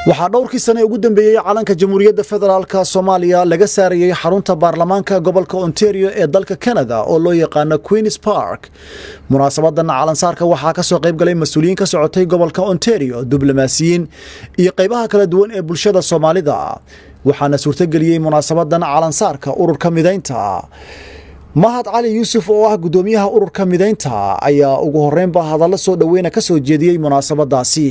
Waxaa dhowrkii sane ugu dambeeyey calanka Jamhuuriyadda Federaalka Soomaaliya laga saarayey xarunta baarlamaanka gobolka Ontario ee dalka Canada oo loo yaqaano Queens Park. Munaasabadan calansaarka waxaa ka soo qayb galay mas-uuliyiin ka socotay gobolka Ontario, diblomaasiyiin iyo qaybaha kala duwan ee bulshada Soomaalida. Waxaana suurtageliyey munaasabadan calansaarka ururka Midaynta. Mahad Cali Yuusuf oo ah guddoomiyaha ururka Midaynta ayaa ugu horreynba hadallo soo dhoweyna ka soo jeediyey munaasabadaasi.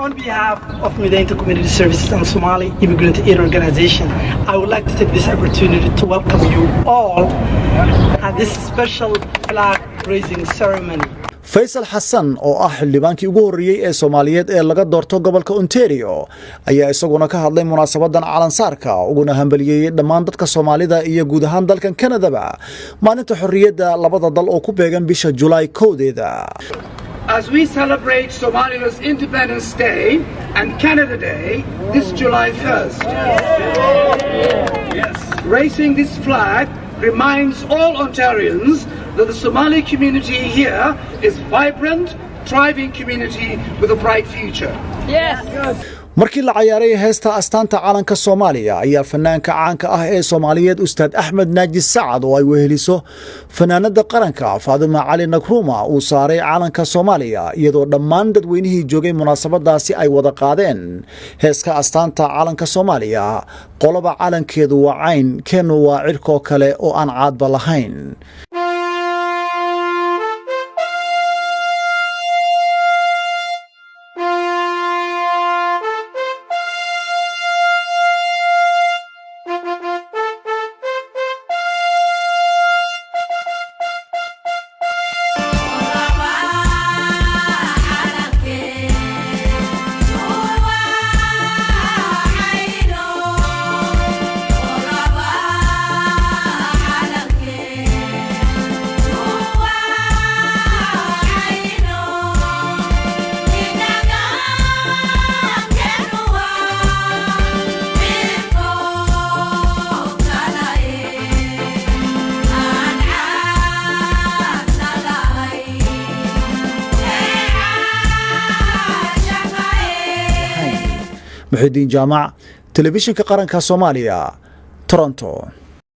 On behalf of Midaynta Community Services and Somali Immigrant Aid Organization, I would like to take this opportunity to welcome you all at this special flag raising ceremony. Faysal Xasan oo ah xildhibaankii ugu horreeyey ee Soomaaliyeed ee laga doorto gobolka Ontario ayaa isaguna ka hadlay munaasabadan calansaarka, uguna hambaliyeeyey dhammaan dadka Soomaalida iyo guud ahaan dalkan Kanadaba maalinta xorriyadda labada dal oo ku beegan bisha Julaay 1-deeda. As we celebrate Somalia's Independence Day and Canada Day this July 1st, raising this flag reminds all Ontarians that the Somali community here is vibrant, thriving community with a bright future. Markii la cayaaray heesta astaanta calanka Soomaaliya ayaa fanaanka caanka ah ee Soomaaliyeed, Ustaad Axmed Naaji Sacad, oo ay weheliso fanaanada qaranka Faadima Cali Nakruuma, uu saaray calanka Soomaaliya, iyadoo dhammaan dadweynihii joogay munaasabadaasi ay wada qaadeen heeska astaanta calanka Soomaaliya: "Qoloba calankeedu waa cayn, keennu waa cirkoo kale oo aan caadba lahayn." Muxidiin Jaamac, Telefishinka Qaranka Soomaaliya, Toronto.